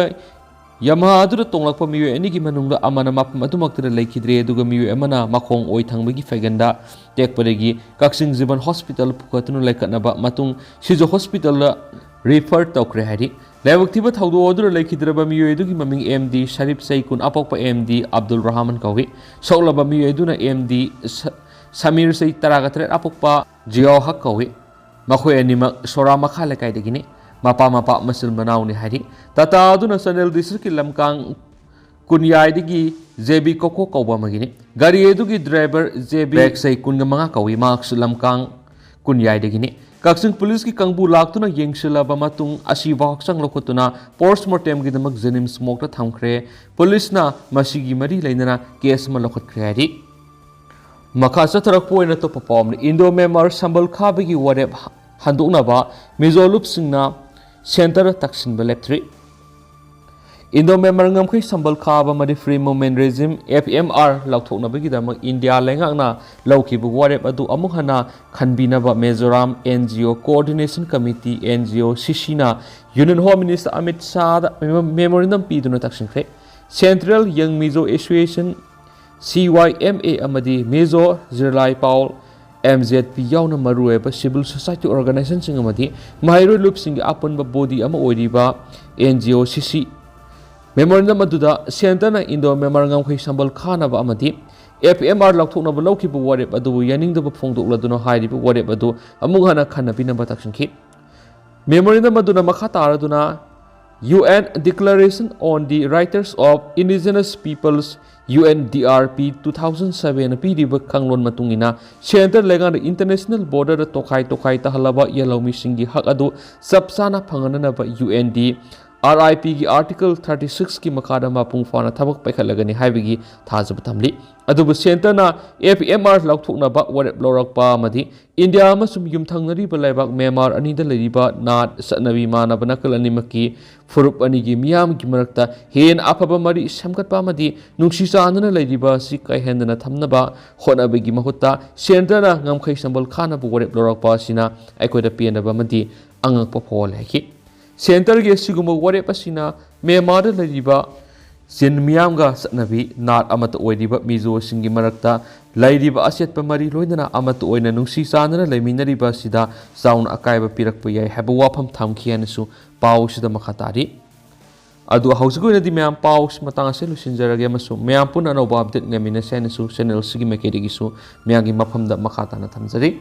ꯌꯥꯃꯥꯍꯥ ꯑꯗꯨꯗ ꯇꯣꯡꯂꯛꯄ ꯃꯤꯑꯣꯏ ꯑꯅꯤꯒꯤ ꯃꯅꯨꯡꯗ ꯑꯃꯅ ꯃꯐꯝ ꯑꯗꯨꯃꯛꯇꯗ ꯂꯩꯈꯤꯗ꯭ꯔꯦ, ꯑꯗꯨꯒ ꯃꯤꯑꯣꯏ ꯑꯃꯅ ꯃꯈꯣꯡ ꯑꯣꯏ ꯊꯪꯕꯒꯤ ꯐꯩꯒꯟꯗ ꯇꯦꯛꯄꯗꯒꯤ ꯀꯛꯆꯤꯡ ꯖꯤꯕꯟ ꯍꯣꯁꯄꯤꯇꯥꯜ ꯄꯨꯈꯠꯇꯨꯅ ꯂꯩꯈꯠꯅꯕ ꯃꯇꯨꯡ ꯁꯤꯖ ꯍꯣꯁꯄꯤꯇꯥꯜꯗ ꯔꯤꯐꯔ ꯇꯧꯈ꯭ꯔꯦ ꯍꯥꯏꯔꯤ꯫ ꯂꯥꯏꯕꯛ ꯊꯤꯕ ꯊꯧꯗꯣꯛ ꯑꯗꯨꯗ ꯂꯩꯈꯤꯗ꯭ꯔꯕ ꯃꯤꯑꯣꯏ ꯑꯗꯨꯒꯤ ꯃꯃꯤꯡ ꯑꯦꯝ ꯗꯤ ꯁꯔꯤꯞ, ꯆꯍꯤ ꯀꯨꯟ, ꯑꯄꯣꯛꯄ ꯑꯦꯝ ꯗꯤ ꯑꯕꯗꯨꯜ ꯔꯍꯃꯟ ꯀꯧꯏ꯫ ꯁꯣꯛꯂꯕ ꯃꯤꯑꯣꯏ ꯑꯗꯨꯅ ꯑꯦꯝ ꯗꯤ ꯁ-, ꯁꯃꯤꯔ, ꯆꯍꯤ ꯇꯔꯥꯒ ꯇꯔꯦꯠ, ꯑꯄꯣꯛꯄ ꯖꯤꯌꯥꯎ ꯍꯛ ꯀꯧꯏ꯫ ꯃꯈꯣꯏ ꯑꯅꯤꯃꯛ ꯁꯣꯔꯥ ꯃꯈꯥ ꯂꯩꯀꯥꯏꯗꯒꯤꯅꯤ꯫ ꯃꯄꯥ ꯃꯄꯥ ꯃꯆꯤꯟ ꯃꯅꯥꯎꯅꯤ ꯍꯥꯏꯔꯤ꯫ ꯇꯥꯇꯥ ꯑꯗꯨꯅ ꯆꯥꯟꯗꯦꯜ ꯗꯤꯁꯇ꯭ꯔꯤꯛꯀꯤ ꯂꯝꯀꯥꯡ ꯀꯨꯟꯌꯥꯏꯗꯒꯤ ꯖꯦ ꯕꯤ ꯀꯣꯀꯣ ꯀꯧꯕ ꯑꯃꯒꯤꯅꯤ꯫ ꯒꯥꯔꯤ ꯑꯗꯨꯒꯤ ꯗ꯭ꯔꯥꯏꯚꯔ ꯖꯦ ꯕꯤ ꯕꯦꯛꯁꯩ ꯀꯨꯟꯒ ꯃꯉꯥ ꯀꯧꯏ, ꯃꯍꯥꯛꯁꯨ ꯂꯝꯀꯥꯡ ꯀꯨꯟꯌꯥꯏꯗꯒꯤꯅꯤ꯫ ꯀꯛꯆꯤꯡ ꯄꯨꯂꯤꯁꯀꯤ ꯀꯥꯡꯕꯨ ꯂꯥꯛꯇꯨꯅ ꯌꯦꯡꯁꯤꯜꯂꯕ ꯃꯇꯨꯡ ꯑꯁꯤꯕ ꯍꯛꯆꯥꯡ ꯂꯧꯈꯠꯇꯨꯅ ꯄꯣꯁꯃꯣꯔꯇꯦꯝꯒꯤꯗꯃꯛ ꯖꯦꯅꯤꯝꯁ ꯃꯣꯔꯒꯇ ꯊꯝꯈ꯭ꯔꯦ꯫ ꯄꯨꯂꯤꯁꯅ ꯃꯁꯤꯒꯤ ꯃꯔꯤ ꯂꯩꯅꯅ ꯀꯦꯁ ꯑꯃ ꯂꯧꯈꯠꯈ꯭ꯔꯦ ꯍꯥꯏꯔꯤ꯫ ꯃꯈꯥ ꯆꯠꯊꯔꯛꯄ ꯑꯣꯏꯅ ꯑꯇꯣꯞꯄ ꯄꯥꯎ ꯑꯃꯅ, ꯏꯟꯗꯣ ꯃ꯭ꯌꯥꯟꯃꯥꯔ ꯁꯝꯕꯜ ꯈꯥꯕꯒꯤ ꯋꯥꯔꯦꯞ ꯍꯟꯗꯣꯛꯅꯕ ꯃꯤꯖꯣ ꯂꯨꯞꯁꯤꯡꯅ ꯁꯦꯟꯇꯔꯗ ꯇꯛꯁꯤꯟꯕ ꯂꯦꯞꯇ꯭ꯔꯤ꯫ ꯏꯟꯗꯣ ꯃ꯭ꯌꯥꯟꯃꯥꯔ ꯉꯝꯈꯩ ꯁꯝꯕꯜ ꯈꯥꯕ ꯑꯃꯗꯤ free movement regime, F M R, ꯂꯧꯊꯣꯛꯅꯕꯒꯤꯗꯃꯛ ꯏꯟꯗꯤꯌꯥ ꯂꯩꯉꯥꯛꯅ ꯂꯧꯈꯤꯕ ꯋꯥꯔꯦꯞ ꯑꯗꯨ ꯑꯃꯨꯛ ꯍꯟꯅ ꯈꯟꯕꯤꯅꯕ Mizoram N G O Coordination Committee, N G O C C, ꯅ Union Home Minister ꯑꯃꯤꯠ ꯁꯥꯍꯗ ꯃꯦꯃꯣꯔꯦꯟꯗꯝ ꯄꯤꯗꯨꯅ ꯇꯛꯁꯤꯟꯈ꯭ꯔꯦ꯫ Central Young Mizo Association, C Y M A, ꯑꯃꯗꯤ ꯃꯤꯖꯣ ꯖꯤꯔꯂꯥꯏ ꯄꯥꯎꯜ, M Z P, ꯌꯥꯎꯅ ꯃꯔꯨꯑꯣꯏꯕ civil society organization ꯁꯤꯡ ꯑꯃꯗꯤ ꯃꯍꯩꯔꯣꯏ ꯂꯨꯞꯁꯤꯡꯒꯤ ꯑꯄꯨꯟꯕ body ꯑꯃ ꯑꯣꯏꯔꯤꯕ N G O C C memorandum ꯑꯗꯨꯗ ꯁꯦꯟꯇꯔꯅ ꯏꯟꯗꯣ ꯃ꯭ꯌꯥꯟꯃꯥꯔ ꯉꯝꯈꯩ ꯁꯝꯕꯜ ꯈꯥꯅꯕ ꯑꯃꯗꯤ F M R ꯂꯧꯊꯣꯛꯅꯕ ꯂꯧꯈꯤꯕ ꯋꯥꯔꯦꯞ ꯑꯗꯨꯕꯨ ꯌꯥꯅꯤꯡꯗꯕ ꯐꯣꯡꯗꯣꯛꯂꯗꯨꯅ ꯍꯥꯏꯔꯤꯕ ꯋꯥꯔꯦꯞ ꯑꯗꯨ ꯑꯃꯨꯛ ꯍꯟꯅ ꯈꯟꯅꯕꯤꯅꯕ ꯇꯛꯁꯤꯟꯈꯤ꯫ ꯃꯦꯃꯣꯔꯦꯟꯗꯝ ꯑꯗꯨꯅ ꯃꯈꯥ ꯇꯥꯔꯗꯨꯅ U N Declaration on the Rights of Indigenous Peoples, U N D R P, two thousand seven ꯅ ꯄꯤꯔꯤꯕ ꯀꯥꯡꯂꯣꯟ ꯃꯇꯨꯡ ꯏꯟꯅ ꯁꯦꯟꯇꯔ ꯂꯩꯉꯥꯛꯅ international border ꯗ ꯇꯣꯈꯥꯏ ꯇꯣꯈꯥꯏ ꯇꯥꯍꯜꯂꯕ ꯌꯦꯜꯍꯧꯃꯤꯁꯤꯡꯒꯤ ꯍꯛ ꯑꯗꯨ ꯆꯞ ꯆꯥꯅ ꯐꯪꯍꯟꯅꯅꯕ U N D R I P ꯒꯤ Article thirty six ꯀꯤ ꯃꯈꯥꯗ ꯃꯄꯨꯡ ꯐꯥꯅ ꯊꯕꯛ ꯄꯥꯏꯈꯠꯂꯒꯅꯤ ꯍꯥꯏꯕꯒꯤ ꯊꯥꯖꯕ ꯊꯝꯂꯤ꯫ ꯑꯗꯨꯕꯨ ꯁꯦꯟꯇꯔꯅ F M R ꯂꯧꯊꯣꯛꯅꯕ ꯋꯥꯔꯦꯞ ꯂꯧꯔꯛꯄ ꯑꯃꯗꯤ ꯏꯟꯗꯤꯌꯥ ꯑꯃꯁꯨꯡ ꯌꯨꯝꯊꯪꯅꯔꯤꯕ ꯂꯩꯕꯥꯛ ꯃ꯭ꯌꯥꯟꯃꯥꯔ ꯑꯅꯤꯗ ꯂꯩꯔꯤꯕ ꯅꯥꯠ, ꯆꯠꯅꯕꯤ ꯃꯥꯟꯅꯕ ꯅꯥꯀꯜ ꯑꯅꯤꯃꯛꯀꯤ ꯐꯨꯔꯨꯞ ꯑꯅꯤꯒꯤ ꯃꯤꯌꯥꯝꯒꯤ ꯃꯔꯛꯇ ꯍꯦꯟꯅ ꯑꯐꯕ ꯃꯔꯤ ꯁꯦꯝꯒꯠꯄ ꯑꯃꯗꯤ ꯅꯨꯡꯁꯤ ꯆꯥꯟꯅꯅ ꯂꯩꯔꯤꯕ ꯑꯁꯤ ꯀꯥꯏꯍꯟꯗꯅ ꯊꯝꯅꯕ ꯍꯣꯠꯅꯕꯒꯤ ꯃꯍꯨꯠꯇ ꯁꯦꯟꯇꯔꯅ ꯉꯝꯈꯩ ꯁꯝꯕꯜ ꯈꯥꯅꯕ ꯋꯥꯔꯦꯞ ꯂꯧꯔꯛꯄ ꯑꯁꯤꯅ ꯑꯩꯈꯣꯏꯗ ꯄꯦꯟꯗꯕ ꯑꯃꯗꯤ ꯑꯉꯛꯄ ꯐꯥꯎꯍꯜꯂꯦ ꯍꯥꯏꯈꯤ꯫ ꯁꯦꯟꯇꯔꯒꯤ ꯑꯁꯤꯒꯨꯝꯕ ꯋꯥꯔꯦꯞ ꯑꯁꯤꯅ ꯃ꯭ꯌꯥꯟꯃꯥꯔꯗ ꯂꯩꯔꯤꯕ ꯆꯤꯟ ꯃꯤꯌꯥꯝꯒ ꯆꯠꯅꯕꯤ ꯅꯥꯠ ꯑꯃꯠꯇ ꯑꯣꯏꯔꯤꯕ ꯃꯤꯖꯣꯁꯤꯡꯒꯤ ꯃꯔꯛꯇ ꯂꯩꯔꯤꯕ ꯑꯆꯦꯠꯄ ꯃꯔꯤ ꯂꯣꯏꯅꯅ ꯑꯃꯠꯇ ꯑꯣꯏꯅ ꯅꯨꯡꯁꯤ ꯆꯥꯟꯅꯅ ꯂꯩꯃꯤꯟꯅꯔꯤꯕ ꯑꯁꯤꯗ ꯆꯥꯎꯅ ꯑꯀꯥꯏꯕ ꯄꯤꯔꯛꯄ ꯌꯥꯏ ꯍꯥꯏꯕ ꯋꯥꯐꯝ ꯊꯝꯈꯤ ꯍꯥꯏꯅꯁꯨ ꯄꯥꯎ ꯑꯁꯤꯗ ꯃꯈꯥ ꯇꯥꯔꯤ꯫ ꯑꯗꯨ ꯍꯧꯖꯤꯛꯀꯤ ꯑꯣꯏꯅꯗꯤ ꯃꯌꯥꯝ ꯄꯥꯎ ꯑꯁꯤ ꯃꯇꯥꯡ ꯑꯁꯤꯗ ꯂꯣꯏꯁꯤꯟꯖꯔꯒꯦ ꯑꯃꯁꯨꯡ ꯃꯌꯥꯝ ꯄꯨꯟꯅ ꯑꯅꯧꯕ update ꯉꯥꯏꯃꯤꯟꯅꯁꯤ ꯍꯥꯏꯅꯁꯨ channel ꯑꯁꯤꯒꯤ ꯃꯥꯏꯀꯩꯗꯒꯤꯁꯨ ꯃꯌꯥꯝꯒꯤ ꯃꯐꯝꯗ ꯃꯈꯥ ꯇꯥꯅ ꯊꯝꯖꯔꯤ꯫